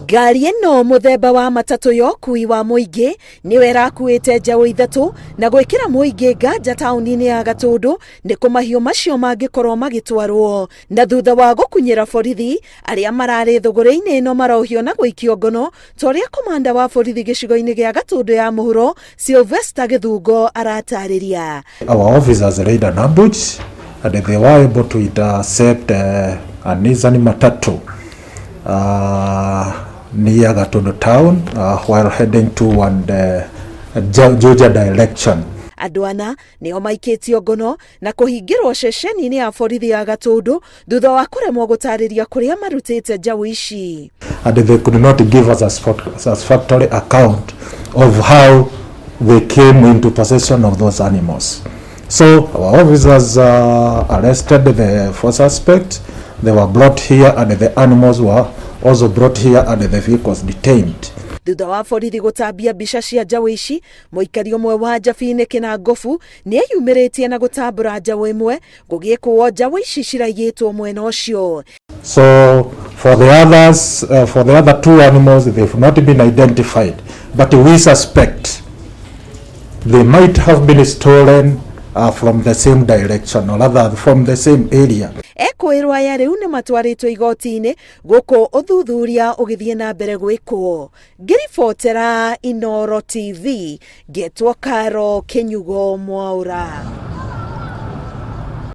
Ngari ĩno mũthemba wa matatũ ya ũkui wa mũingĩ nĩyo ĩrakuĩte njaũ ithatũ na gwĩkĩra mũingĩ nganja taũni-inĩ ya Gatũndũ nĩ kũ mahiũ macio mangĩkorwo magĩtwarwo. Na thutha wa gũkunyĩra borithi, arĩa mararĩ thũgũrĩ-inĩ ĩno marohio na gũikio ngono ta ũrĩa komanda wa borithi gĩcigo-inĩ gĩa Gatũndũ ya mũhuro Sylvester Gĩthungo aratarĩria. Our officers laid an ambush and they were able to intercept a Nissan Matatu near Gatundu town while heading toward Juja direction. Andũ ana nĩo maikĩtio ngono na kũhingĩrwo ceceni-inĩ ya borithi ya Gatũndũ thutha wa kũremwo gũtarĩria kũrĩa marutĩte njaũ ici. And they could not give us a satisfactory account of how they came into possession of those animals. So our officers arrested the four suspects. They were brought here and the animals were also brought here and the vehicles detained. Thutha wa borithi gũtambia mbica cia njaũ ici, mũikari ũmwe wa Njabinĩ Kĩnangobu nĩ eyumĩrĩtie na gũtambũra njaũ ĩmwe gũgĩkũo njaũ ici ciraiyĩtwo mwena ũcio. So for the others, for the other two animals, they've not been identified, but we suspect they might have been stolen from the same direction or rather from the same area. Ekũĩrwo aya rĩu nĩ matwarĩtwo igoti-inĩ gũkũ ũthuthuria ũgĩthiĩ na mbere gwĩkwo. Ngĩribotera Inooro TV, ngetwo Karo Kĩnyugo Mwaũra.